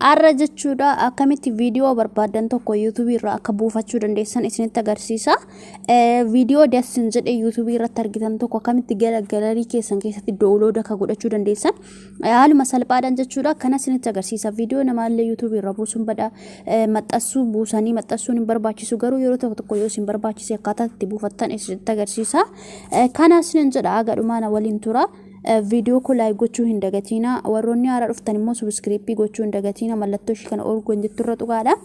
Arra jechuudha akkamitti viidiyoo barbaadan tokko yuutuubii irraa akka buufachuu dandeessan isinitti agarsiisa. Viidiyoo dassin jedhe yuutuubii irratti argitan tokko akkamitti gara galarii keessan keessatti download akka godhachuu dandeessan haaluma salphaadhaan jechuudha kana isinitti agarsiisa. Viidiyoo namaallee yuutuubii irra buusuun bada maxxansuu buusanii maxxansuun hin barbaachisu, garuu yeroo tokko tokko yoo isin barbaachise akkaataa itti buufattan isinitti agarsiisa. Kana isinin jedha, haga na waliin tura. Viidiyoo koo like gochuu hin dagatiina. Warroonni haaraa dhuftan immoo subscribe gochuu hin dagatiina. Mallattoo ishii kana ol jettu irra tuqaadha.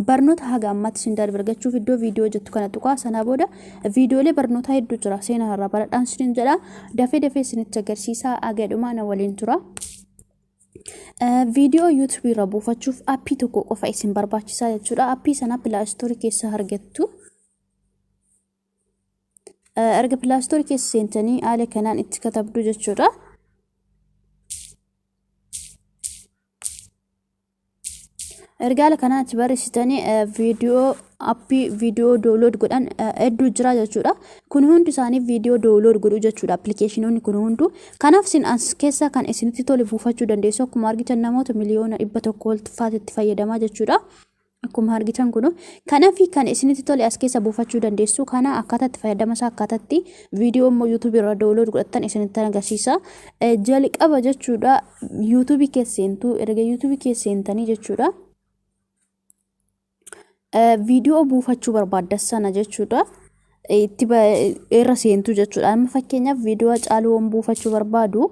Barnoota haga ammaatti isin darbe argachuuf iddoo viidiyoo jettu kana tuqaa. Sanaa booda viidiyoolee barnootaa hedduu jira. Seenaa irraa baradhaan isinin jedha. Dafee dafee isinitti agarsiisa. Haga dhumaa na waliin tura. Viidiyoo yuutuubii irra buufachuuf appii tokko qofa isin barbaachisaa jechuudha. Appii sana Play Store keessa argattu. Erga Play Store keessa seentanii haala kanaan itti katabdu jechuudha. Erga haala kanaan itti barreessitanii viidiyoo appii viidiyoo download godhan hedduu jira jechuudha. Kun hundi isaanii viidiyoo download godhu jechuudha, appilikeeshinoonni kun hunduu. Kanaaf isin as keessa kan isinitti tole buufachuu dandeessu. Akkuma argitan namoota 100,000,000 ol faatu itti fayyadamaa jechuudha. Akkuma argitan kun kanaaf kan isinitti tole as keessa buufachuu dandeessu. Kana akkaataa itti fayyadama isaa, akkaataa itti viidiyoo immoo yuutuubii irra download godhattan isinitti agarsiisa. Jalqaba jechuudha yuutuubii keessa seentu. Erga yuutuubii keessa seentanii jechuudha, viidiyoo buufachuu barbaaddan sana jechuudha itti irra seentu jechuudha. Amma fakkeenyaaf viidiyoo Caaluu buufachuu barbaadu,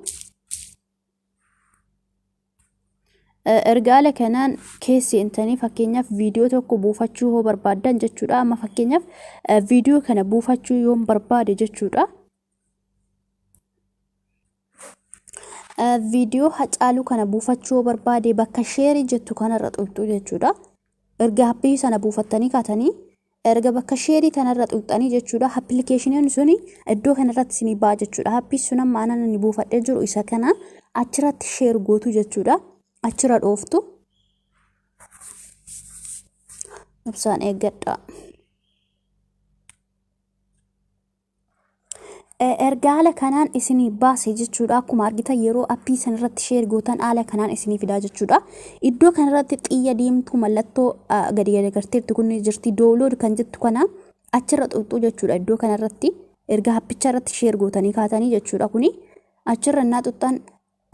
erga haala kanaan keessa seentanii fakkeenyaaf viidiyoo tokko buufachuu yoo barbaaddan jechuudha. Amma fakkeenyaaf viidiyoo kana buufachuu yoon barbaade jechuudha. Viidiyoo Hacaaluu kana buufachuu yoo barbaade, bakka share jettu kanarra tuqxu jechuudha. Erga appii sana buufattanii kaatanii, erga bakka share kanarra tuqxanii jechuudha, appilikeeshiniin suni iddoo kanarratti isinii ba'a jechuudha. Appii sun amma anan inni buufadhee jiru isa kana, achirratti share gootu jechuudha. Achirra dhooftu. Ibsaan eeggadha. Erga haala kanaan isinii baase jechuudha. Akkuma argitan yeroo appii san irratti share gootan haala kanaan isinii fidaa jechuudha. Iddoo kanarratti xiyya diimtuu mallattoo gadi garagarteertu kun jirti. Download kan jettu kana achirra tuqxu jechuudha. Iddoo kanarratti erga appicha irratti share gootanii kaatanii jechuudha, kuni achirra innaa tuqxan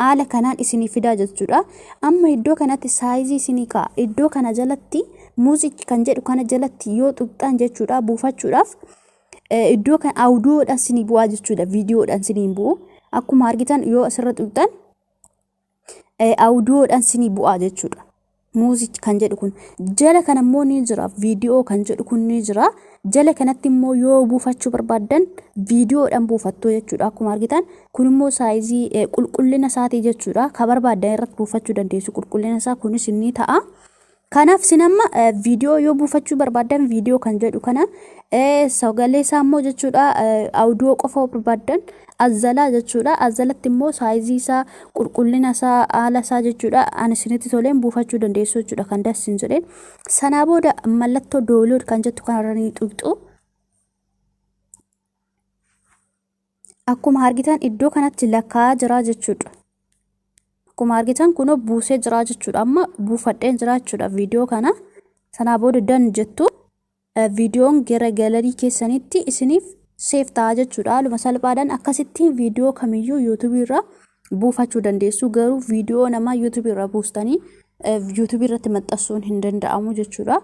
haala kanaan isinii fidaa jechuudha. Amma iddoo kanatti size isinii ka'a. Iddoo kana jalatti music kan jedhu kana jalatti yoo tuqxan jechuudha, buufachuudhaaf iddoo kan audiodhaan isinii bu'aa jechuudha. Viidiyoodhaan isinii bu'u. Akkuma argitan yoo asirra tuqxan audiodhaan isinii bu'aa jechuudha. Music kan jedhu kun jala kana immoo ni jira. Viidiyoo kan jedhu kun ni jira. Jala kanatti immoo yoo buufachuu barbaaddan viidiyoodhaan buufattu jechuudha. Akkuma argitan kun immoo size qulqullina isaatii jechuudha. Ka barbaaddan irratti buufachuu dandeessu, qulqullina isaa kunis ni ta'a. Kanaaf isin amma viidiyoo yoo buufachuu barbaaddan viidiyoo kan jedhu kana, sagalee isaa immoo jechuudha audio qofa barbaaddan azzalaa jechuudha. Azzalatti immoo size isaa, qulqullina isaa, haala isaa jechuudha. Ani isinitti toleen buufachuu dandeessu jechuudha, kan dassin jedheen. Sanaa booda mallattoo download kan jettu kanarra ni tuqxu. Akkuma argitan iddoo kanatti lakkaa'aa jira jechuudha. Akkuma argitan kunoo buusee jira jechuudha. Amma buufadheen jira jechuudha viidiyoo kana. Sanaa booda done jettu, viidiyoon gara gallery keessanitti isiniif save ta'a jechuudha. Haaluma salphaadhaan akkasitti viidiyoo kamiyyuu yuutuubii irraa buufachuu dandeessu. Garuu viidiyoo namaa yuutuubii irraa buustanii yuutuubii irratti maxxansuun hin danda'amu jechuudha.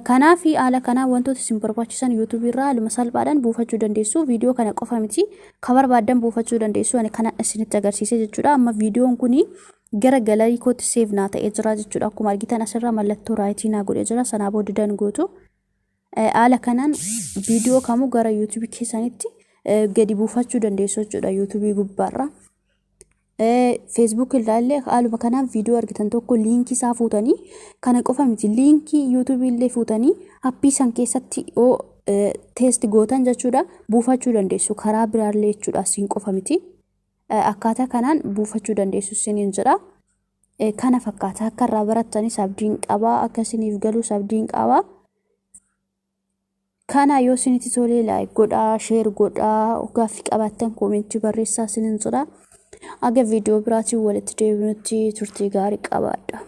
Kanaaf haala kanaa wantoota isin barbaachisan yuutuubii irraa haaluma salphaadhaan buufachuu dandeessu. Viidiyoo kana qofa miti, ka barbaaddan buufachuu dandeessu. Ani kana isinitti agarsiise jechuudha. Amma viidiyoon kuni gara gallery kootti save naa ta'ee jira jechuudha. Akkuma argitan asirraa mallattoo right naa godhee jira. Sanaa booda done gootu. Haala kanaan viidiyoo kamuu gara yuutuubii keessanitti gadi buufachuu dandeessu jechuudha yuutuubii gubbaarra. Feesbuuk irraa haaluma kanaan viidiyoo argitan tokko liinkii isaa fuutanii, kana qofa miti, liinkii yuutuubii illee fuutanii appii san keessatti yoo paste gootan jechuudha, buufachuu dandeessu karaa biraallee jechuudha, siin qofa miti. Akkaataa kanaan buufachuu dandeessu isiniin jedha. Kana fakkaata, akka irraa barattanis abdiin qabaa, akka isiniif galus abdiin qabaa. Kana yoo isinitti tolee like godhaa, share godhaa, gaaffii qabaattan comment barreessaa isiniin jedha. Aga viidiyoo biraatiin walitti deebinutti turtii gaarii qabaadha.